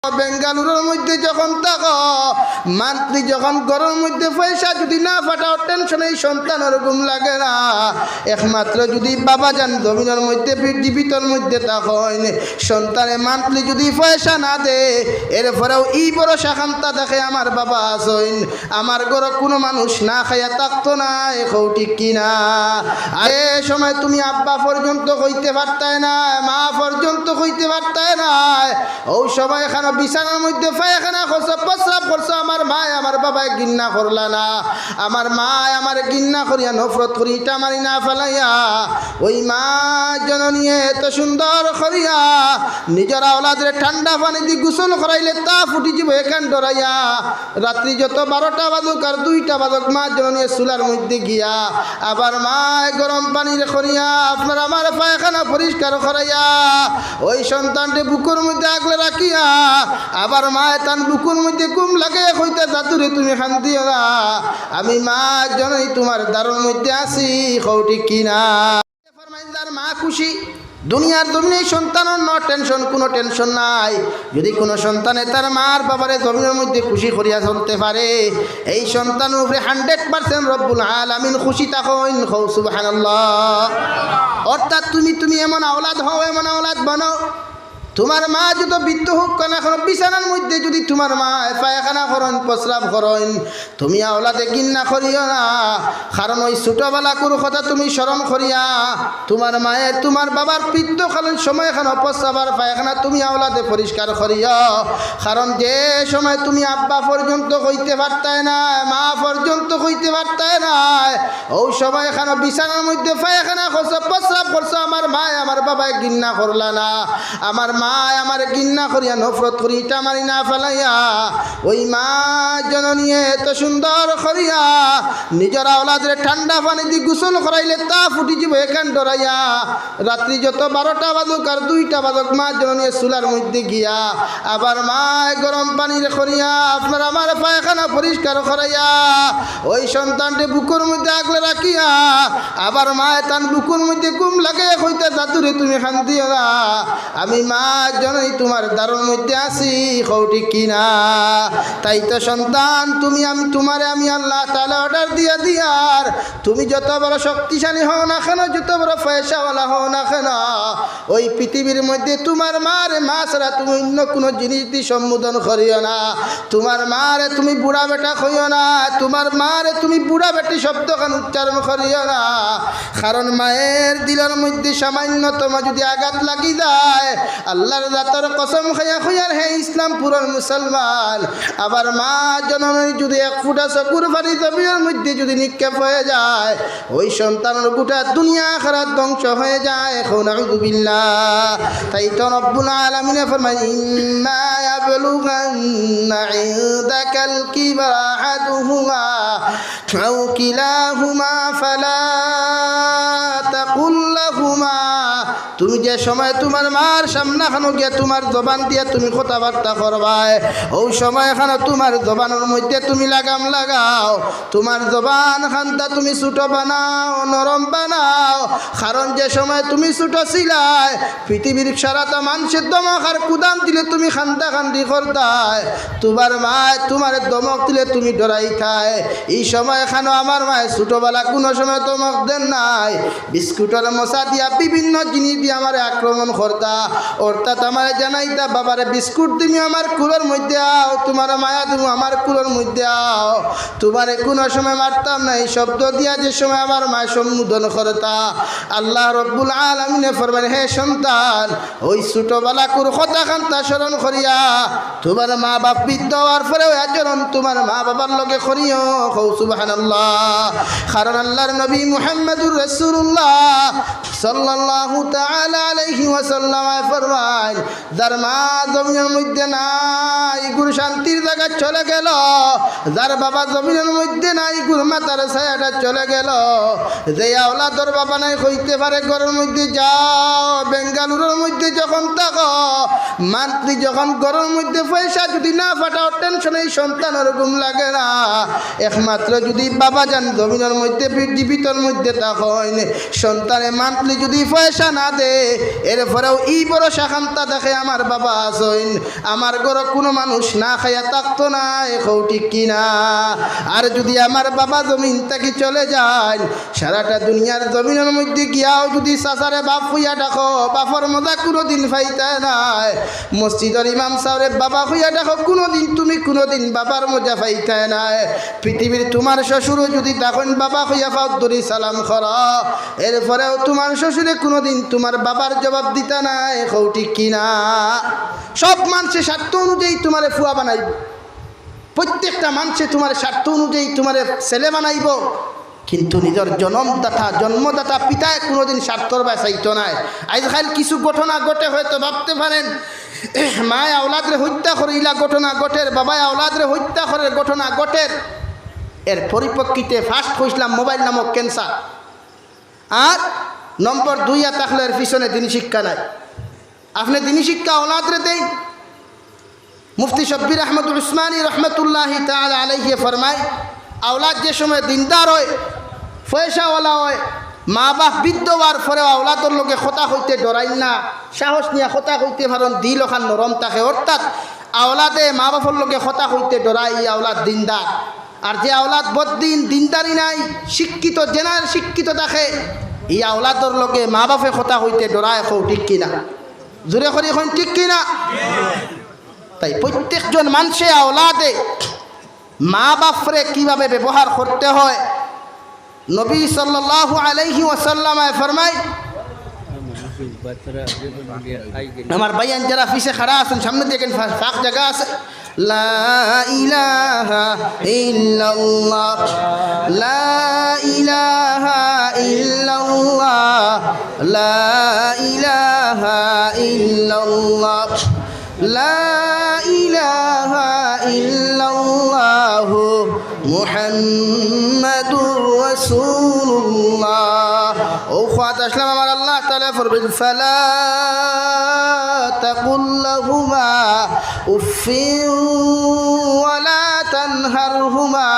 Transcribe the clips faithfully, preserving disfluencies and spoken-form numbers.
বেঙ্গালুরুর মধ্যে যখন থাকো, মান্থলি যখন ঘরর মধ্যে পয়সা যুদি না পাঠাও, টেনশনে ই সন্তানর ঘুম লাগে না। একমাত্র যুদি বাবাজান জমিনর মধ্যে পৃথিবীতর মধ্যে থাকইন, সন্তানে মান্থলি যুদি পয়সা না দে, এরপরেও ই ভরসা খান্তা থাকে আমার বাবা আছইন, আমার ঘরো কুনু মানুষ না খাইয়া থাকতো নায়, কও ঠিক কি না? আর এ সময় তুমি আব্বা পর্যন্ত কইতে পারতায় নায়, মা পর্যন্ত কইতে পারতায় নায়। অউ সময় খানো বিছানার মধ্যে পায়খানা করছো, প্রস্রাব করছো, আমার মায় আমার বাবায় ঘিন্না করলা না, আমার মায় আমারে ঘিন্না করিয়া নফরত করি ইটা মারি না ফালাইয়া, ওই মা জননীয়ে এত সুন্দর করিয়া নিজর আওলাদরে ঠান্ডা পানি দি গোসল করাইলে তা ফুটি যিবো এখান ডরাইয়া। রাত্রি যত বারোটা বাজুক আর দুইটা বাজুক, মা জননীয়ে চুলার মধ্যে গিয়া আবার মায় গরম পানির করিয়া আপনার আমার পায়খানা পরিষ্কার করাইয়া ওই সন্তানরে বুকুর মধ্যে আগলে রাখিয়া আবার মায় তান বুকুর মধ্যে ঘুম লাগাইয়া কইতা, "জাদুরে তুমি কান্দিও না, আমি মা জননী তুমার দারর মধ্যে আছি", কও ঠিক কি না? ফরমাইন, যার মা খুশি, দুনিয়ার জমিনে সন্তানর no tension, কুনু tension নাই। যুদি কুনু সন্তানে তার মার বাবারে জমিনর মধ্যে খুশি করিয়া চলতে পারে, এই সন্তানর উপরে hundred percent রব্বুল আলামিন খুশি থাকইন। কও সুবহানাল্লাহ। অর্থাৎ তুমি, তুমি এমন আওলাদ হও, এমন আওলাদ বনো, তুমার মা যত বৃদ্ধ হউক না কেন, বিছানার মধ্যে যুদি তুমার মায় পায়খানা করইন, প্রস্রাব করইন, তুমি আওলাদে ঘিন্না করিও না, কারণ ওই ছোটবেলাকুর কথা তুমি স্মরণ করিয়া তুমার মায়ের, তুমার বাবার পিত্তকালীন সময় খানো প্রস্রাব আর পায়খানা তুমি আওলাদে পরিষ্কার করিও। কারণ যে সময় তুমি আব্বা পর্যন্ত কইতে পারতায় নায়, মা পর্যন্ত কইতে পারতায় নায়, অউ সময় খানো বিছানার মধ্যে পায়খানা করছো, প্রস্রাব করছো, আমার মায় আমার বাবায় ঘিন্না করলা না, আমার মায় আমারে ঘিন্না করিয়া নফরত করি ইটা মারি না ফালাইয়া, ওই মা জননীয়ে এত সুন্দর করিয়া নিজর আওলাদরে ঠান্ডা পানি দি গোসল করাইলে তা ফুটি যিবো এখান ডরাইয়া। রাত্রি যত বারোটা বাজুক আর দুইটা বাজুক, মা জননীয়ে চুলার মধ্যে গিয়া আবার মায় গরম পানির করিয়া আপনার আমার পায়খানা পরিষ্কার করাইয়া ওই সন্তানরে বুকুর মধ্যে আগলে রাখিয়া আবার মায় তান বুকুর মধ্যে ঘুম লাগাইয়া কইতা, "জাদুরে তুমি কান্দিও না, আমি মা জননী তুমার দারর মধ্যে আছি", কও ঠিক কি না? তাই তো সন্তান, তুমি আমি, তুমারে আমি আল্লাহ তাআলা order দিয়া দিয়ার, তুমি যত বড় শক্তিশালী হও না কেন, যত বড় পয়সাওয়ালা হও না কেন, ওই পৃথিবীর মধ্যে তুমার মারে মা ছাড়া তুমি অন্য কুনু জিনিস দি সম্বোধন করিও না। তুমার মারে তুমি বুড়া বেটা কইও না, তুমার মারে তুমি বুড়া বেটি শব্দখান উচ্চারণ করিও না। কারণ মায়ের দিলর মধ্যে সামান্যতম যুদি আঘাত লাগি যায়, আল্লাহর জাতর কসম খাইয়া কইয়ার, হে ইসলামপুরর মুসলমান, আবার মা জননীর যুদি এক ফুটা চকুর পানি জমিনর মধ্যে যুদি নিক্ষেপ হয়ে যায়, ওই সন্তানর গোটা দুনিয়া আখেরাত ধ্বংস হয়ে যায়। কও নাউযুবিল্লাহ। তাই তো রব্বুল আলামিনে ফরমায়, "ইম্মা ইয়াবলুগান্না ইনদাকাল কিবরা আহাদুহুমা আও কিলাহুমা ফালা তাকুল লাহুমা।" তুমি যে সময় তুমার মার সামনাখানো গিয়া তুমার জবান দিয়া তুমি কথাবার্তা করবায়, অউ সময়খানো তুমার জবানর মধ্যে তুমি লাগাম লাগাও, তুমার জবান খান্তা তুমি ছোট বানাও, নরম বানাও। কারণ যে সময় তুমি ছোট ছিলায়, পৃথিবীর সারাটা মানষে ধমক আর কুদাম দিলে তুমি কান্দা কান্দি করতায়, তুমার মায় তুমারে ধমক দিলে তুমি ডরাইতায়। ই সময়খানো আমার মায় ছোটবেলা কুনু সময় ধমক দেন নাই। বিস্কুটর মশা দিয়া বিভিন্ন জিনিস দিয়া আমারে আক্রমণ করতা, অর্থাৎ আমারে জানাইতা, "বাবারে বিস্কুট দিমু আমার কুলর মধ্যে আও, তুমারে মায়া দিমু আমার কুলর মধ্যে আও, তুমারে কুনু সময় মারতাম না।" ই শব্দ দিয়া যে সময় আমার মায় সম্বোধন করতা, আল্লাহ রব্বুল আলামিনে ফরমাইন, হে সন্তান, ওই ছোটবেলাকুর কথাখান্তা স্মরণ করিয়া তুমার মা বাপ বৃদ্ধ হওয়ার পরেও আচরণ তুমার মা বাবার লগে করিও। কও সুবহানাল্লাহ। কারণ আল্লাহর নবী মুহাম্মাদুর রাসূলুল্লাহ সাল্লাল্লাহু তাআলা আলাইহি ওয়াসাল্লাম ফরমাইন, যার মা জমিনর মধ্যে নাই, ইগুর শান্তির জাগাত চলে গেল। যার বাবা জমিনর মধ্যে নাই, ইগুর মাথার ছায়াটা চলে গেল। যে আওলাদর বাবা নাই, কইতে পারে ঘরর মধ্যে যাও, বেঙ্গালুরুর মধ্যে যখন থাকো, মান্থলি যখন ঘরর মধ্যে পয়সা যুদি না পাঠাও, টেনশনে ই সন্তানর ঘুম লাগে না। একমাত্র যুদি বাবাজান জমিনর মধ্যে, পৃথিবীতর মধ্যে থাকইন, সন্তানে মান্থলি যদি পয়সা না দে, এরপরেও ই ভরসা খান্তা থাকে আমার বাবা আছইন, আমার ঘরো কুনু মানুষ না খাইয়া থাকতো নায়, কও ঠিক কি না? আর যদি আমার বাবা জমিন থাকি চলে যাইন, সারাটা দুনিয়ার জমিনর মধ্যে গিয়াও যদি চাচারে বাপ কইয়া ডাকো, বাপর মজা কুনুদিন পাইতায় নায়। মসজিদর ইমাম সাবরে বাবা কইয়া ডাকো, কুনুদিন তুমি কুনুদিন বাবার মজা পাইতায় নায়। পৃথিবীর তুমার শ্বশুরও যদি ডাকইন বাবা কইয়া পাও ধরি সালাম করো, এরপরেও তুমার শ্বশুরে কুনুদিন তুমার বাবার জবাব দিতা নায়, কও ঠিক কি না? সব মানষে স্বার্থ অনুযায়ী তুমারে ফুয়া বানাইবো, প্রত্যেকটা মানষে তুমার স্বার্থ অনুযায়ী তুমারে ছেলে বানাইবো, কিন্তু নিজর জন্মদাতা, জন্মদাতা পিতায় কুনুদিন স্বার্থর বায় চাইতো নায়। আইজকাইল কিছু ঘটনা ঘটে, হয়তো ভাবতে পারেন, মায় আওলাদরে হত্যা করে, ইলা ঘটনা ঘটের, বাবায় আওলাদরে হত্যা করের, ঘটনা ঘটের। এর পরিপ্রেক্ষিতে first কইছলাম মোবাইল নামক cancer, আর নম্বর দুইয়া থাকলো এর পিছনে দিনী শিক্ষা নাই। আপনে দিনী শিক্ষা আওলাদরে দেইন। মুফতি শব্বির আহমদ উসমানী রহমতুল্লাহি তাআলা আলাইহি ফরমায়, আওলাদ যে সময় দিনদার অয়, পয়সাওয়ালা অয়, মা বাপ বৃদ্ধ অওয়ার পরেও আওলাদর লগে কথা কইতে ডরাইন না, সাহস নিয়া কথা কইতে পারইন, দিল অখান নরম থাকে। অর্থাৎ আওলাদে মা বাপর লগে কথা কইতে ডরায়, ই আওলাদ দিনদার। আর যে আওলাদ বদ্দিন, দিনদারি নাই, শিক্ষিত, জেনার শিক্ষিত থাকে, ই আওলাদর লগে মা বাপে কথা কইতে ডরায়, কও ঠিক কি না? জোরে করি কইন, ঠিক কি না? তাই প্রত্যেকজন মানষে আওলাদে মা বাপরে কিভাবে ব্যবহার করতে হয়, নবী সাল্লাল্লাহু আলাইহি ওয়াসাল্লামে ফরমায়, আমার ভাইয়াইন যারা পিছে খাড়া আছইন, সামনে দেখইন, ফা-, ফাঁক জাগা আছে। লা ইলাহা ইল্লাল্লাহ, লা ইলাহা ইল্লাল্লাহ, লা ইলাহা ইল্লাল্লাহ। লা ইলাহা ইল্লাল্লাহু মুহাম্মাদুর রাসূলুল্লাহ। অউ কথা আছলাম আমার আল্লাহ তাআলা ফরমাইন, "ফালা তাকুল লাহুমা উফফিন ওয়ালা তানহারহুমা।"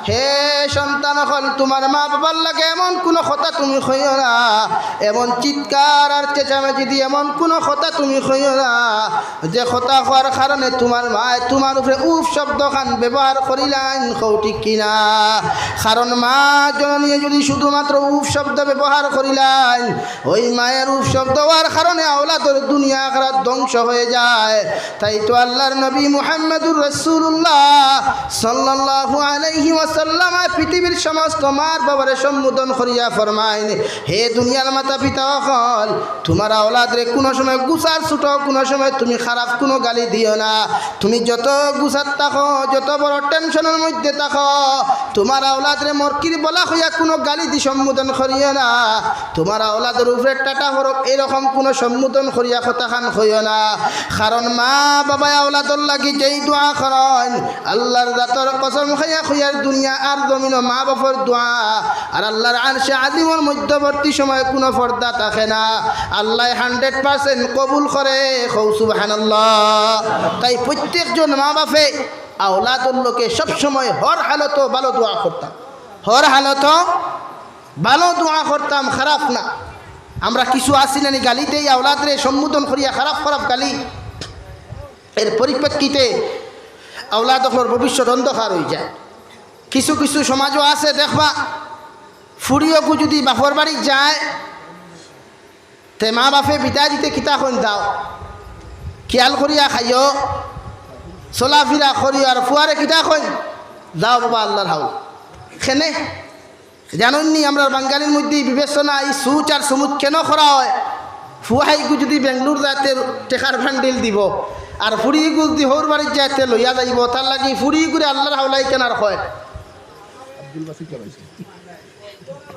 হে সন্তান অকল, তুমার মা বাবার লগে এমন কুনু কথা তুমি কইও না, এমন চিৎকার আর চেঁচামেচি দি এমন কুনু কথা তুমি কইও না, যে কথা কওয়ার কারণে তুমার মায় তুমার উপরে উফ শব্দ খান ব্যবহার করিলাইন, কও ঠিক কি না? কারণ মা জননীয়ে যদি শুধুমাত্র উফ শব্দ ব্যবহার করিলাইন, ওই মায়ের উফ শব্দ অওয়ার কারণে আওলাদর দুনিয়া আখিরাত ধ্বংস হয়ে যায়। তাই তো আল্লাহর নবী মুহাম্মাদুর রাসূলুল্লাহ সাল্লাল্লাহু আলাইহি ওয়াসাল্লাম পৃথিবীর সমস্ত মার বাবারে সম্বোধন করিয়া ফরমাইন, হে দুনিয়ার মাতা পিতা অকল, তুমার আওলাদরে কুনু সময় গুছার ছুটো, কুনু সময় তুমি খারাপ কুনু গালি দিও না। তুমি যত গুছাত থাকো, যত বড় টেনশনর মধ্যে থাকো, তুমার আওলাদরে মরকির বলা কইয়া কুনু গালি দি সম্বোধন করিও না। তুমার আওলাদর উপরে টাটা হরক এইরকম কুনু সম্বোধন করিয়া কথা খান কইও না। কারণ মা বাবায় আওলাদর লাগি যেই দোয়া করইন, আল্লাহর জাতর কসম খাইয়া কইয়ার, দুনিয়া আর জমিনো মা বাপর দোয়া আর আল্লাহর আরশে আজিমর মধ্যবর্তী সময়ে কুনু পর্দা থাকে না। আল্লায় hundred percent কবুল করে, কও সুবহানাল্লাহ। তাই প্রত্যেকজন মা বাপে আওলাদর লগে সবসময় হর হালতো ভালো দোয়া করতাম, হর হালতো ভালো দোয়া করতাম, খারাপ না। আমরা কিছু আছি না নি, গালি দেই আওলাদরে সম্বোধন করিয়া খারাপ খারাপ গালি। এর পরিপ্রেক্ষিতে আওলাদ অকলর ভবিষ্যৎ অন্ধকার অইযায়। কিছু কিছু সমাজও আছে দেখবা, ফুড়ি অগু যদি বাপর বাড়িত যায়, তে মা বাপে বিদায় দিতে কিতা কইন, "যাও, খিয়াল করিয়া খাইও, চলাফিরা করিও।" আর ফুয়ারে কিতা কইন, "যাও বাবা, আল্লাহর হাওলা।" কেনে? জানইন নি, আমরার বাঙালির মধ্যে ই বিবেচনা, ই সুচ আর সুমুচ কেনে করা অয়? ফুয়াইগু যদি বেঙ্গলোর যায় তে টেকার বান্ডিল দিবো, আর ফুড়িগু যদি হউর বাড়িত যায় তে লইয়া যাইবো। তার লাগি ফুড়িগুরে আল্লাহর হাওলা ইখান আর কয়।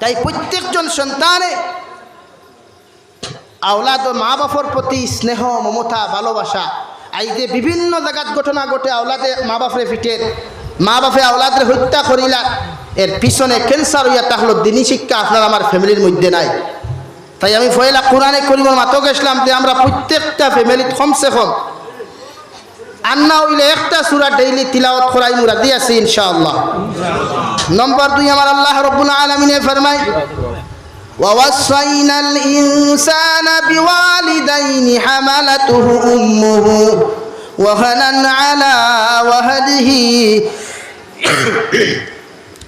তাই প্রত্যেকজন সন্তানে আওলাদ ও মা বাপর প্রতি স্নেহ, মমতা, ভালোবাসা। আইজ যে বিভিন্ন জাগাত ঘটনা ঘটে, আওলাদে মা বাপরে পিটের, মা বাপে আওলাদরে হত্যা করিলার, এর পিছনে cancer অইয়া থাকলো দিনী শিক্ষা আপনার আমার ফ্যামিলির মধ্যে নাই। তাই আমি পয়লা কোরআনে করিমর মাতো গেছলাম যে আমরা প্রত্যেকটা ফ্যামিলিত কমসে কম আর না অইলে একটা সূরা daily তিলাওয়াত করাইমু, রাজি আছি ইনশাআল্লাহ। নম্বর দুই, আমার আল্লাহ রাব্বুল আলামিনে ফরমায়, ووصينا الإنسان بوالديه حملته أمه وهنا على وهنه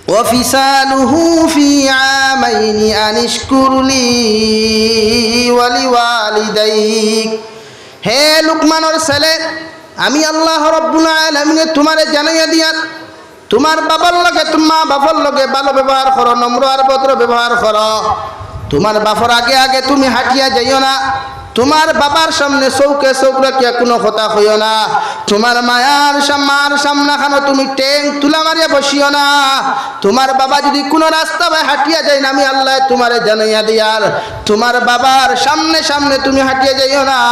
وفصاله في عامين أن اشكر لي ولوالديك। হে লুকমানর ছেলে, আমি আল্লাহ রব্বুল আলামিনে তুমারে জানাইয়া দিয়ার, তুমার বাবার লগে, তুমার বাবার লগে ভালো ব্যবহার করো, নম্র আর ভদ্র ব্যবহার করো। তুমার বাবার আগে আগে তুমি হাঁটিয়া যাইও না। তুমার বাবার সামনে চউখে চউখ রাখিয়া কুনু কথা কইও না। তুমার মায়ার সা-, মার সামনাখানো তুমি ঠেং তুলা মারিয়া বসিও না। তুমার বাবা যুদি কুনু রাস্তা বায় হাঁটিয়া যাইন, আমি আল্লায় তুমারে জানাইয়া দিয়ার, তুমার বাবার সামনে সামনে তুমি হাঁটিয়া যাইও না।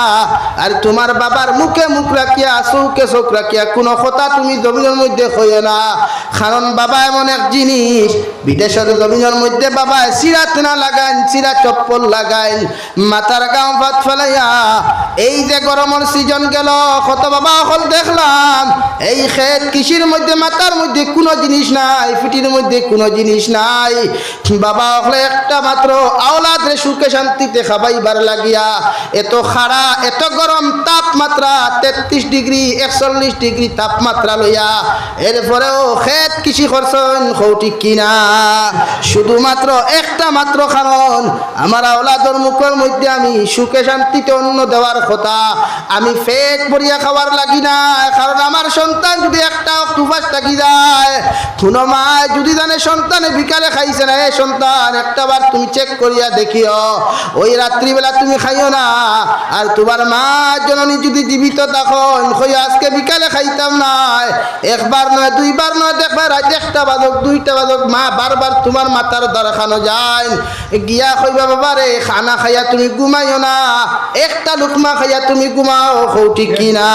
আর তুমার বাবার মুখে মুখ রাখিয়া, চউখে চউখ রাখিয়া কুনু কথা তুমি জমিনর মধ্যে কইও না। কারণ বাবা এমন এক জিনিস, বিদেশর জমিনর মধ্যে বাবায় চিরা তুনা লাগাইন, চিরা চপ্পল লাগাইন, মাথার ঘাম ফাত ফালাইয়া। এই যে গরমর season গেল, কত বাবা অকল দেখলাম, এই খেত কৃষির মধ্যে মাথার মধ্যে কুনু জিনিস নাই, পিঠির মধ্যে কুনু জিনিস নাই। বাবা অকলে একটা মাত্র আওলাদরে সুখে শান্তিতে খাবাইবার লাগিয়া এত খাড়া, এত গরম তাপমাত্রা, তেত্রিশ ডিগ্রি, একচল্লিশ ডিগ্রি তাপমাত্রা লইয়া এরপরেও খেত কৃষি করছইন, কও ঠিক কি না? শুধুমাত্র একটা মাত্র কারণ, আমার আওলাদর মুখর মধ্যে আমি সুখে শান্তিতে অন্ন দেওয়ার কথা, আমি পেট ভরিয়া খাওয়ার লাগি না। কারণ আমার সন্তান যুদি একটা অক্ত উপাস থাকি যায়, কুনু মায় যুদি জানে সন্তানে বিকালে খাইছে না, এ সন্তান, একটা বার তুমি check করিয়া দেখিও, ওই রাত্রিবেলা তুমি খাইও না। আর তুমার মা জননী যুদি জীবিত থাকইন, কইও, আজকে বিকালে খাইতাম নায়, একবার নয়, দুইবার নয়, দেখবা রাইত একটা বাজউক, দুইটা বাজউক, মা বারবার তুমার মাথার দ্বারখানো যাইন, গিয়া কইবা, "বাবা রে, খানা খাইয়া তুমি ঘুমাইও না, একটা লুকমা খাইয়া তুমি ঘুমাও", কও ঠিক কি না?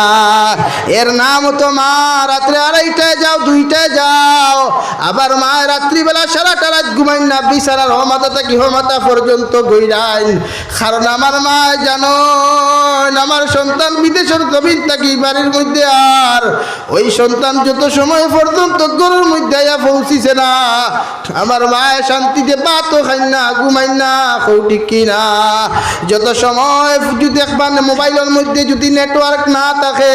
এর নাম তো মা, রাত্রে আড়াইটায় যাও, দুইটায় যাও, আবার মায় রাত্রিবেলা সারাটা রাইত ঘুমাইন না, বিছানার হমাতা থাকি হমাতা পর্যন্ত ঘুরাইন। কারণ আমার মায় জানইন, আমার সন্তান বিদেশর জমিন থাকি বাড়ির মধ্যে আর ওই সন্তান যত সময় পর্যন্ত ঘরর মধ্যে আইয়া পৌঁছিছে না, আমার মায় শান্তিতে ভাতও খাইন না, ঘুমাইন না, কও ঠিক কি না? যত সময় যুদি দেখবা না, মোবাইলর মধ্যে যুদি network না থাকে,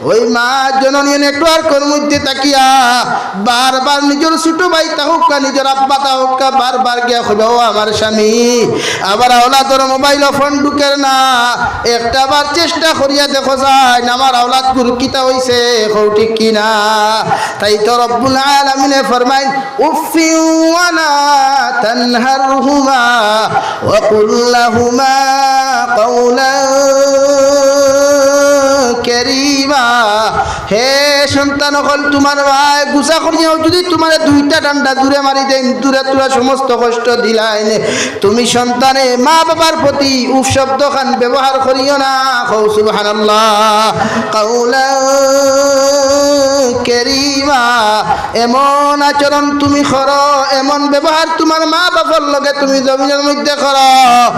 ওই মা জননী networkর মধ্যে থাকিয়া বারবার নিজর ছোট ভাই তা হউক্কা, নিজর আব্বা তা হউক্কা, বারবার গিয়া কইবা, "ও আমার স্বামী, আমার আওলাদর মোবাইলো ফোন ঢুকের না, একটা বার চেষ্টা করিয়া দেখো চাইন, আমার আওলাদগুর কিতা অইছে", কও ঠিক কি না? তাই তো রব্বুল আলামিনে ফরমাইন, "উফিন ওয়া লা তানহারহুমা ওয়া কুল লাহুমা কাওলান কারীমা।" হে সন্তান অকল, তুমার মায় গুসা করিয়াও যুদি তুমারে দুইটা ডান্ডা জুরে মারি দেইন, জুরে তুরা সমস্ত কষ্ট দিলাইন, তুমি সন্তানে মা বাবার প্রতি উফ শব্দখান ব্যবহার করিও না। কও সুবহানাল্লাহ। কাওলান কারীমা, এমন আচরণ তুমি করো, এমন ব্যবহার তুমার মা বাবার লগে তুমি জমিনর মধ্যে করো,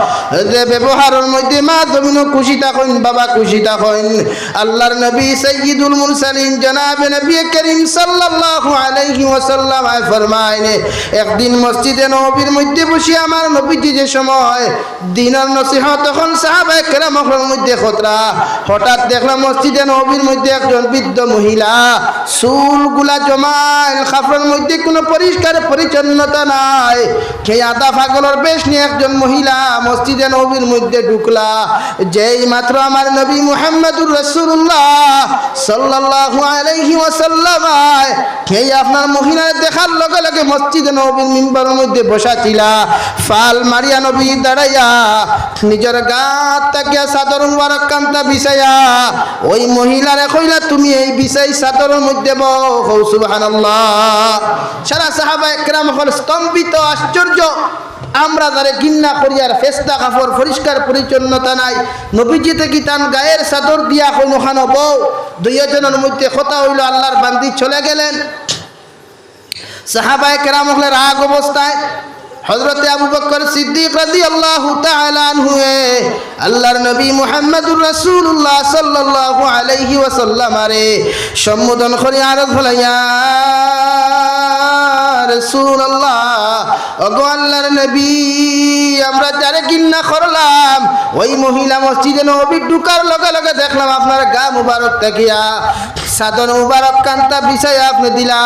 যে ব্যবহারর মধ্যে মা জমিনও খুশি থাকইন, বাবা খুশি থাকইন। আল্লাহর নবী সাইয়্যিদুল মুরসালিন জনাবে নবী করিম সাল্লাল্লাহু আলাইহি ওয়াসাল্লাম আয় ফরমাইন, একদিন মসজিদে নববীর মধ্যে বসি আমার নবীজি যে সময় দ্বীনর নসিহত অখন সাহাবায়ে কেরাম অকলর মধ্যে কররা, হঠাৎ দেখলা মসজিদে নববীর মধ্যে একজন বৃদ্ধ মহিলা, চুলগুলা জমাইল, কাপড়র মধ্যে কুনু পরিষ্কার পরিচ্ছন্নতা নাই, সেই আধা পাগলর বেশ নিয়া একজন মহিলা মসজিদে নববীর মধ্যে ঢুকলা। যেই মাত্র আমার নবী মুহাম্মাদুর রাসূলুল্লাহ সাল্লাল্লাহু আলাইহি ওয়াসাল্লাম আয়, সেই আপনার মহিলারে দেখার লগে লগে মসজিদে নববীর মিম্বরর মধ্যে বসা ছিলা, ফাল মারিয়া নবী দাঁড়াইয়া নিজর গাত থাকিয়া চাদর মুবারক কান্তা বিছাইয়া ওই মহিলারে কইলা, "তুমি এই বিছাই চাদরর মধ্যে বও।" কও সুবহানাল্লাহ। সারা সাহাবায়ে কেরাম অকল স্তম্ভিত, আশ্চর্য। আমরা যারে ঘিন্না করিয়ার ফেস্তা কাপড়, পরিষ্কার পরিচ্ছন্নতা নাই, নবীজি থাকি তান গায়ের চাদর দিয়া কইন, "অখানো বও।" দুইজনর মধ্যে কথা অইলো, আল্লাহর বান্দি চলে গেলেন। সাহাবায়ে কেরাম অকলে রাগ অবস্থায় হযরতে আবু বকর সিদ্দিক রাদিয়াল্লাহু তাআলা আনহুয়ে আল্লাহর নবী মুহাম্মাদুর রাসূলুল্লাহ সাল্লাল্লাহু আলাইহি ওয়াসাল্লামরে সম্বোধন করি আরজ ফলাইয়া রাসূলুল্লাহ, ওগো আল্লাহর নবী, আমরা যারে ঘিন্না করলাম, ওই মহিলা মসজিদে নববীর ঢুকার লগে লগে দেখলাম আপনার গা মুবারক থাকিয়া চাদর মুবারক কান্তা বিছাইয়া আপনে দিলা,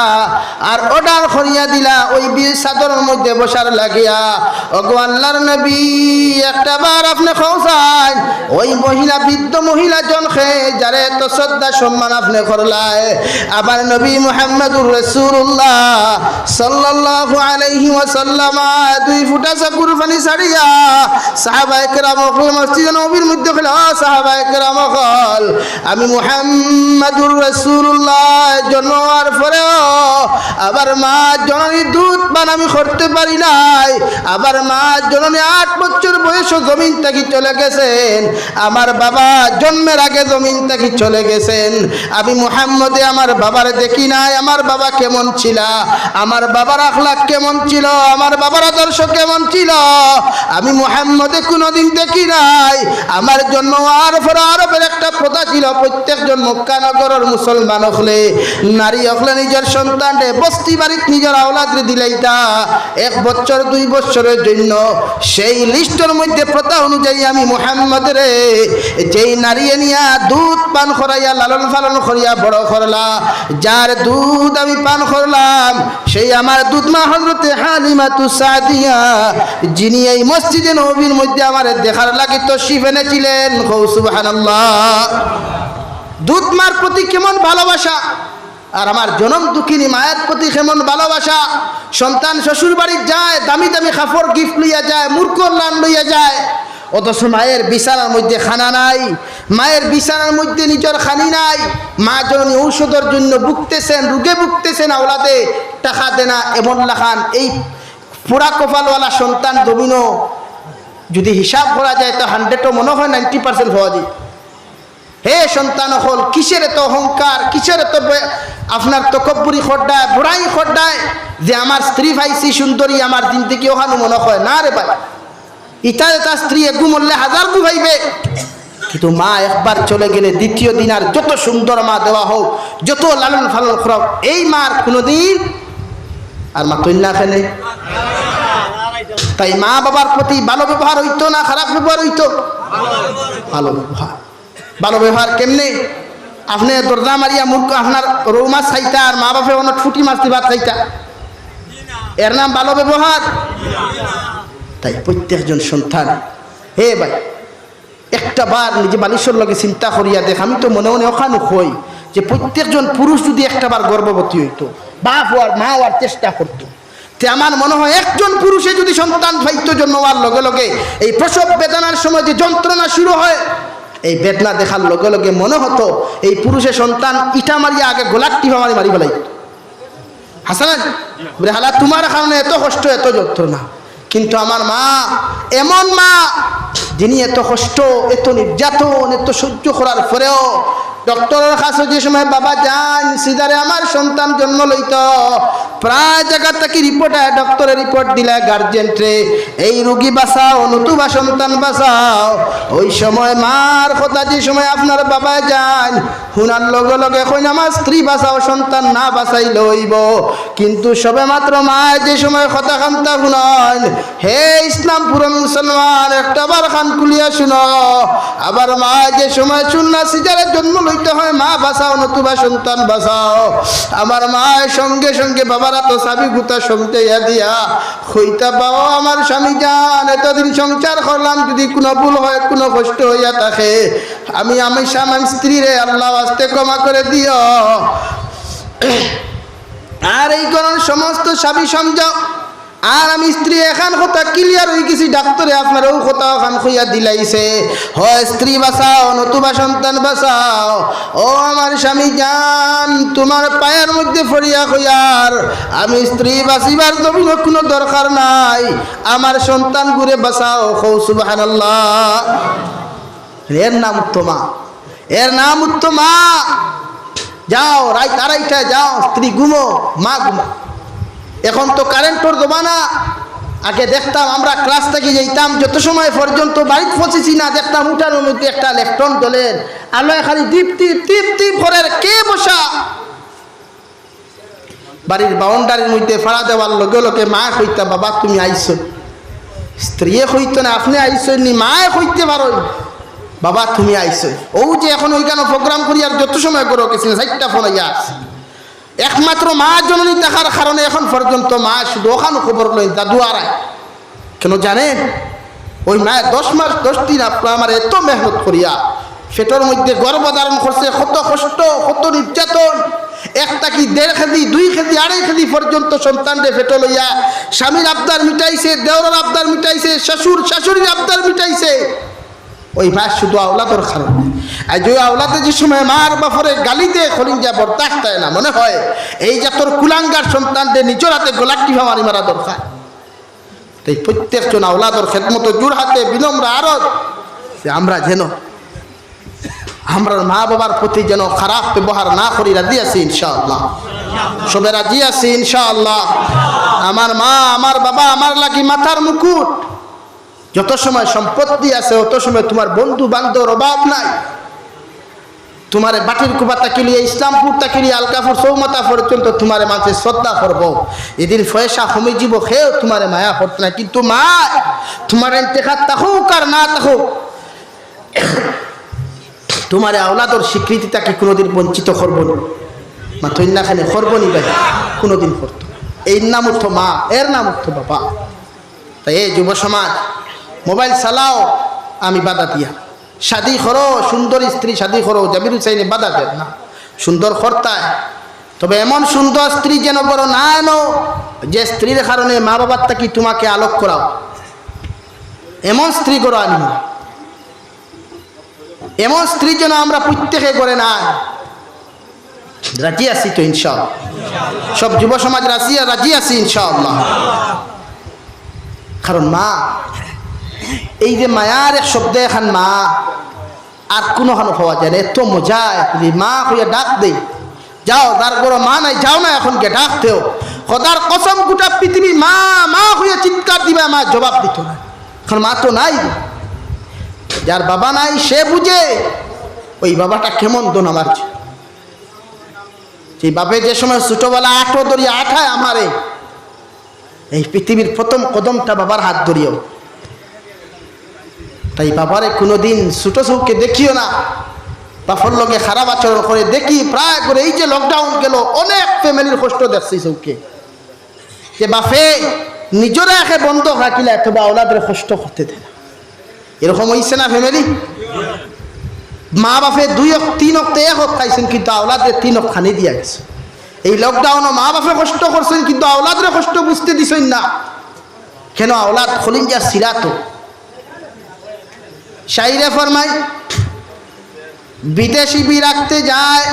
আর অর্ডার করিয়া দিলা ওই বি-, চাদরর মধ্যে বসার লাগিয়া। ওগো আল্লাহর নবী, একটা বার আপনে কও চাইন, ওই মহিলা, বৃদ্ধ মহিলা জনকে যারে এত শ্রদ্ধা সম্মান আপনে করলায়, আবার নবী মুহাম্মাদুর রাসূলুল্লাহ সাল্লাল্লাহু আলাইহি ওয়াসাল্লাম দুই ফুটা চকুর পানি ছাড়িয়া সাহাবায়ে কেরাম অকল মসজিদে নববীর মধ্যে কইলা, "ও সাহাবায়ে কেরাম অকল, আমি মুহাম্মাদুর রাসূলুল্লাহ জন্ম হওয়ার পরেও আমার মা জননীর দুধ পান আমি করতে পারি নাই। আমার মা জননী আট বছর বয়সে জমিন থাকি চলে গেছেন, আমার বাবা জন্মের আগে জমিন থাকি চলে গেছেন। আমি মুহাম্মদে আমার বাবারে দেখি নাই, আমার বাবা কেমন ছিলা, আমার বাবার আখলাক কেমন ছিল, আমার বাবার আদর্শ কেমন ছিল, আমি মুহাম্মদে কোনোদিন দেখি নাই।" আমার জন্ম হওয়ার পরে আরবের একটা প্রথা ছিল, প্রত্যেকজন মক্কা নগরর মুসলমান অকলে, নারী অকলে নিজর সন্তানরে বস্তি বাড়িত নিজর আওলাদরে দিলাইতা এক বছর দুই বছরের জন্য। সেই লিস্টর মধ্যে প্রথা অনুযায়ী আমি মুহাম্মদরে যেই নারী নিয়া দুধ পান করাইয়া লালন পালন করিয়া বড় করলা, যার দুধ আমি পান করলাম, সেই আমার দুধ মা হযরতে হালিমাতু সাদিয়া, যিনি এই মসজিদে নববীর মধ্যে আমারে দেখার লাগি তশরিফ এনেছিলেন। কও সুবহানাল্লাহ। দুধ মার প্রতি কেমন ভালোবাসা, আর আমার জনম দুঃখিনী মায়ের প্রতি কেমন ভালোবাসা। সন্তান শ্বশুর বাড়িত যায়, দামি দামি কাপড় গিফট লইয়া যায়, মুরকর লান লইয়া যায়, অথচ মায়ের বিছানার মধ্যে খানা নাই, মায়ের বিছানার মধ্যে নিজর খানি নাই। মা জননী ঔষধর জন্য ভুগতেছেন, রোগে ভুগতেছেন, আওলাদে টাকা দেনা, এমন লাখান এই পোড়া কপালওয়ালা সন্তান জমিনো যদি হিসাব করা যায় তো হান্ড্রেডও মনে হয় নাইনটি পার্সেন্ট হওয়া যায়। হে সন্তান অকল, কিসের এত অহংকার, কিসের এত বে-, আপনার তকব্বুরি খড্ডায়, বড়াই খড্ডায় যে আমার স্ত্রী পাইছি সুন্দরী, আমার জিন্দেগি অখানউ মনে হয় না রে ভাই। ইতা ইতা স্ত্রী এগু মরলে হাজার গু পাইবে, কিন্তু মা একবার চলে গেলে দ্বিতীয় দিন আর যত সুন্দর মা দেওয়া হোক, যত লালন পালন করা হোক, এই মার কোনোদিন আর মাতইন না কেনে। তাই মা বাবার প্রতি ভালো ব্যবহার হইতো না খারাপ ব্যবহার হইতো? ভালো ব্যবহার। ভালো ব্যবহার কেমনে? আপনে দরজা মারিয়া মুরগ, আপনার রৌ মাছ খাইতা আর মা বাপে অন্য ফুটি মাছ দি ভাত খাইতা, এর নাম ভালো ব্যবহার? তাই প্রত্যেকজন সন্তান, হে ভাই, একটা বার নিজে বালিশর লগে চিন্তা করিয়া দেখ। আমি তো মনে মনে অখানউ কই যে প্রত্যেকজন পুরুষ যদি একটা বার গর্ভবতী হইতো, বাপ হওয়ার, মা হওয়ার চেষ্টা করতো, তে আমার মনে হয় একজন পুরুষে যদি সন্তান পাইতো, জন্ম হওয়ার লগে লগে এই প্রসব বেদনার সময় যে যন্ত্রণা শুরু হয়, এই বেদনা দেখার লগে লগে মনে হতো এই পুরুষে সন্তান ইটা মারিয়া আগে গলাত টিপা মারি মারি ফেলাইতো। হাসান, বলে, "হালা, তোমার কারণে এত কষ্ট, এত যন্ত্রণা।" কিন্তু আমার মা, এমন মা, যিনি এত কষ্ট, এত নির্যাতন, এত সহ্য করার পরেও ডক্টরের কাছে যে সময় বাবা যাইন, সিজারে আমার সন্তান জন্ম লইতো, প্রায় জায়গা থাকি রিপোর্ট আয়, ডক্টরে রিপোর্ট দিলা গার্জেনরে, "এই রুগী বাঁচাও, নতুবা সন্তান বাঁচাও।" ওই সময় মার কথা যে সময় আপনার বাবা যাইন, হুনার লগে লগে কইন, "আমার স্ত্রী বাঁচাও, সন্তান না বাঁচাইলে অইবো।" কিন্তু সবে মাত্র মায় যে সময় কথা কান্তা হুনইন, হে ইসলাম পুরো মুসলমান, একটা বার কান খুলিয়া শুনো। আবার মায় যে সময় শুনলা সিজারে জন্ম লইতে হয়, "মা বাঁচাও, নতুবা সন্তান বাঁচাও।" আমার মায় সঙ্গে সঙ্গে বাবার আতো চাবি গুতা সমঝাইয়া দিয়া কইতা, "বাবা, আমার স্বামী যান, এতদিন সংসার করলাম, যদি কোনো ভুল হয়, কোনো কষ্ট হইয়া থাকে, আমি, আমি স্বামী স্ত্রীরে আল্লাহ ওয়াস্তে ক্ষমা করে দিও।" আর এই কারণ সমস্ত স্বামী সমঝাও। আর আমি স্ত্রী এখান কথা ক্লিয়ার হয়ে গেছি, ডাক্তারে আপনার ও কথা ওখান কইয়া দিলাইছে, "হয় স্ত্রী বাঁচাও, নতুবা সন্তান বাঁচাও।" ও আমার স্বামী যান, তোমার পায়ের মধ্যে পড়িয়া কইয়ার, আমি স্ত্রী বাঁচিবার জমিনো কোনো দরকার নাই, আমার সন্তান গুরে বাঁচাও। কও সুবহানাল্লাহ। এর নাম উত্তমা, এর নাম উত্তমা। যাও, রাইত আড়াইটায় যাও, স্ত্রী ঘুমো, মা ঘুমো। এখন তো কারেন্টর জমানা। আগে দেখতাম আমরা ক্লাস থাকি যাইতাম, যত সময় পর্যন্ত বাড়িত পৌঁছেছি না, দেখতাম উঠানোর মধ্যে একটা লেপটন জ্বলের, আলোয় খালি দীপ দীপ দীপ দীপ করের, কে বসা? বাড়ির বাউন্ডারির মধ্যে ফাড়া দেওয়ার লগে লগে মায় কইতা, "বাবা, তুমি আইছো।" স্ত্রীয়ে কইতো না, "আপনে আইছইন নি?" মায় কইতে পারইন, "বাবা, তুমি আইছো।" অউ যে এখন অউখানো প্রোগ্রাম করি আর যত সময় করো কিছু না, চাইরটা ফোন আইয়া আছে। একমাত্র মা জননী থাকার কারণে এখন পর্যন্ত মা শুধু অখান খবর লইন, দাদু আর আয়। কেন জানেন? ওই মায় দশ মাস দশ দিন আপনার আমার এত মেহনত করিয়া পেটর মধ্যে গর্ভ ধারণ করছে, কত কষ্ট, কত নির্যাতন, এক থাকি দেড় কেজি, দুই কেজি, আড়াই কেজি পর্যন্ত সন্তানরে পেটো লইয়া স্বামীর আবদার মিটাইছে, দেওরর আবদার মিটাইছে, শ্বশুর শাশুড়ির আবদার মিটাইছে। ওই মায় শুধু আওলাদর কারণে। আর যে আওলাদে যে সময় মার বাপরে গালি দেয়, কলিজা বরদাস্ত অয় না, মনে হয় এই জাতর কুলাঙ্গার সন্তানরে নিজর হাতে গলাত টিপা মারি মারা দরকার। তাই প্রত্যেকজন আওলাদর খেদমতো জোড়হাতে বিনম্র আরজ যে আমরা যেন আমরার মা বাবার প্রতি যেন খারাপ ব্যবহার না করি। রাজি আছি ইনশাআল্লাহ? সবে রাজি আছি ইনশাআল্লাহ? আমার মা, আমার বাবা আমার লাগি মাথার মুকুট। যত সময় সম্পত্তি আছে, অত সময় তুমার বন্ধু বান্ধবর অভাব নাই। তুমারে বাটির কুপা থাকি লইয়া, ইসলামপুর থাকি লইয়া, আলকাপুর চৌমাথা পর্যন্ত তুমারে মানষে শ্রদ্ধা করবো। এদিন পয়সা কমি যিবো, কেউ তুমারে মায়া করতো না, কিন্তু মা, তুমার ইন্তেকাল থাকউক আর না থাকউক, তুমারে আওলাদর স্বীকৃতি থাকি কুনুদিন বঞ্চিত করবো না। মাতইন না কেনে? করবো নি ভাই? কুনুদিন করতো না। এর নাম অইতো মা, এর নাম অইতো বাবা। তাই এই যুব সমাজ, মোবাইল চালাও, আমি বাধা দিয়া। শাদি করো, সুন্দর স্ত্রী শাদি করো, জাবির হুসাইনে বাধা দের না, সুন্দর করতায়। তবে এমন সুন্দর স্ত্রী যেন ঘরো না আনো, যে স্ত্রীর কারণে মা বাবার থাকি তুমাকে আলোক করাও। এমন স্ত্রী ঘরো আনিও না। এমন স্ত্রী যেন আমরা প্রত্যেকে ঘরে না আনি। রাজি আছি তো ইনশাআল্লাহ? সব যুব সমাজ রাজি, রাজি আছি ইনশাআল্লাহ? কারণ মা, এই যে মায়ার এক শব্দ এখান মা, আর কুনুখানো পাওয়া যায় না। এত মজা, যদি মা কইয়া ডাক দেই, "যাও, যার ঘরো মা নাই, যাও না, এখন গিয়া ডাক দেও।" খোদার কসম, গোটা পৃথিবী মা, মা কইয়া চিৎকার দিবা, মা জবাব দিতো না। এখন মা তো নাই, যার বাবা নাই সে বুঝে ওই বাবাটা কেমন দন আমার। যে বাপে যে সময় ছোটবেলা আটো ধরিয়া আটায় আমারে, এই পৃথিবীর প্রথম কদমটা বাবার হাত ধরিয়াও। তাই বাবারে কুনুদিন ছোট চউখে দেখিও না। বাপর লগে খারাপ আচরণ করে দেখি প্রায় করে। এই যে lockdown গেল, অনেক ফ্যামিলির কষ্ট দেখছি চউখে, যে বাপে নিজরে একে বন্ধক রাখিলা, তবে আওলাদরে কষ্ট করতে দেয় না। এরকম অইছে না ফ্যামিলি? মা বাপে দুই অক-, তিন অক্তে এক অক খাইছইন, কিন্তু আওলাদরে তিন অক খানি দিয়া গেছে। এই lockdownও মা বাপে কষ্ট করছইন, কিন্তু আওলাদরে কষ্ট বুঝতে দিছইন না। কেন? আওলাদ কলিজার শিরা তো। শাইরে ফরমাই, বিদেশি বি রাখতে যায়,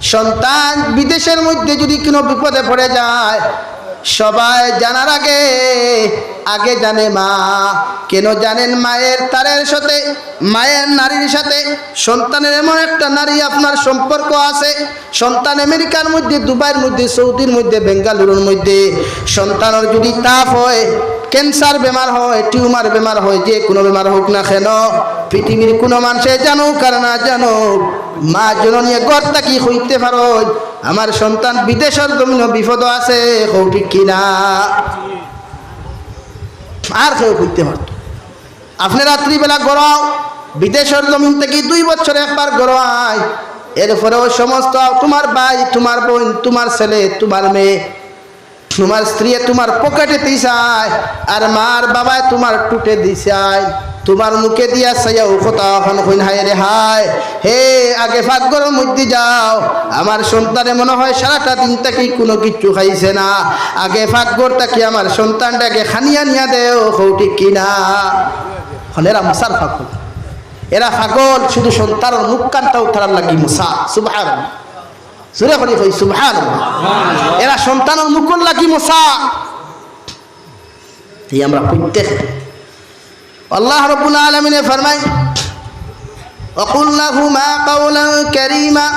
সন্তান বিদেশের মধ্যে যদি কোনো বিপদে পড়ে যায়, সবাই জানার আগে, আগে জানে মা। কেন জানেন? মায়ের তারের সাথে, মায়ের নাড়ির সাথে সন্তানের এমন একটা নাড়ি আপনার সম্পর্ক আছে। সন্তান আমেরিকার মধ্যে, দুবাইর মধ্যে, সৌদির মধ্যে, বেঙ্গালুরুর মধ্যে, সন্তানের যদি তাপ হয়, ক্যান্সার বেমার হয়, টিউমার বেমার হয়, যে কোনো বেমার হোক না কেন, পৃথিবীর কোনো মানষে জানুক আর না জানুক, মা জননীয়ে ঘর থাকি কইতে পারইন, "আমার সন্তান বিদেশর জমিনো বিপদো আছে", কও ঠিক কি না? আর কেউ কইতে পারতো? আপনে রাত্রিবেলা ঘরো আও, বিদেশর জমিন থাকি দুই বছরে একবার ঘরো আয়, এরপরেও সমস্ত তুমার ভাই, তুমার বইন, তুমার ছেলে, তুমার মেয়ে, তুমার স্ত্রীয়ে তুমার পকেটেদি চায়, আর মার বাবায় তুমার ঠুটেদি চায়। তুমার মুখেদি চাইয়া অউ কথা অখন কইন, "হায় রে হায়, হে, আগে পাকঘরর মধ্যে যাও, আমার সন্তানে মনে হয় সারাটা দিন থাকি কুনু কিচ্ছু খাইছে না, আগে পাকঘর থাকি আমার সন্তানটারে খানি আনিয়া দেও", কও ঠিক কি না? অখন এরা মশার পাগল, এরা পাগল শুধু সন্তানর মুখখানটাও তারার লাগি মশা। সুবহানাল্লাহ। জোরে করি কই, সুবহানাল্লাহ। এরা সন্তানর মুখর লাগি মশা। এই আমরা প্রত্যেক, আল্লাহ রাব্বুল আলামিনে ফরমায়, "ওয়াকুল লাহুমা কাওলান কারীমা,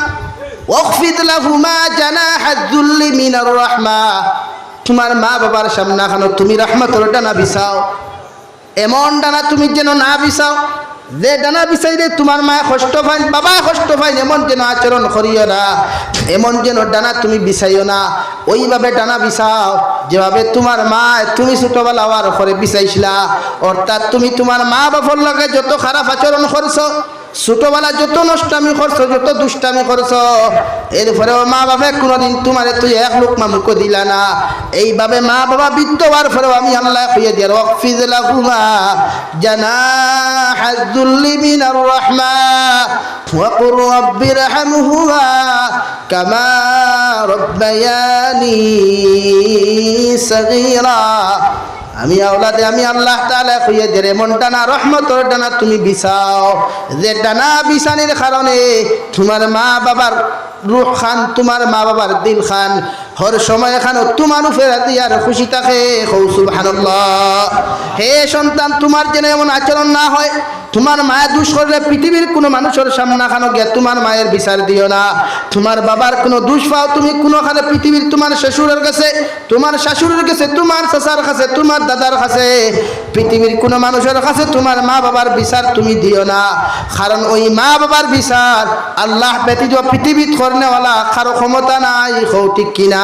ওয়াখফিদ লাহুমা জানাহায যুল্লি মিনার রাহমা।" তুমার মা বাবার সামনে খানো তুমি রহমতর ডানা বিছাও। এমন ডানা তুমি যেন না বিছাও, যে ডানা বিছাইলে তুমার মায় কষ্ট পাইন, বাবায় কষ্ট পাইন, এমন যেন আচরণ করিও না, এমন যেন ডানা তুমি বিছাইও না। ওইভাবে ডানা বিছাও যেভাবে তুমার মায় তুমি ছোটবেলা অওয়ার পরে বিছাইছলা। অর্থাৎ তুমি তুমার মা বাপর লগে যত খারাপ আচরণ করছো, ছোটবেলা যত নষ্টামি করছো, যত দুষ্টামি করছো, এরপরেও মা বাপে কুনুদিন তুমারে তুই এক লুকমা মুখো দিলা না। এইভাবে মা বাবা বৃদ্ধ অওয়ার পরেও আমি আল্লায় কইয়া দিয়ার, "ওয়াখফিজ লাহুমা জানাহাজ যুল্লি মিনার রাহমা ওয়া কুর রাব্বির হামহুমা কামা রাব্বায়ানি সগীরা।" আমি আওলাদে, আমি আল্লাহ তাআলায় কইয়া দিয়ার, এমন ডানা, রহমতর ডানা তুমি বিছাও, যে ডানা বিছানির কারণে তুমার মা বাবার রুহ খান, তুমার মা বাবার দিল খান হর সময় খানো তুমার উপরে রাজি আর খুশি থাকে। কও সুবহানাল্লাহ। হে সন্তান, তুমার যেন এমন আচরণ না হয়। তুমার মায় দুষ করলে পৃথিবীর কুনু মানুষর সামনা খানো গিয়া তুমার মায়ের বিচার দিও না। তুমার বাবার কুনু দুষ পাও তুমি কুনু খানো পৃথিবীর তুমার শ্বশুরর গেছে, তুমার শাশুড়ির গেছে, তুমার চাচার কাছে, তুমার দাদার কাছে, পৃথিবীর কুনু মানুষর কাছে তুমার মা বাবার বিচার তুমি দিও না। কারণ ওই মা বাবার বিচার আল্লাহ ব্যতীত পৃথিবীত করনেওয়ালা কারো ক্ষমতা নাই। কও ঠিক কিনা?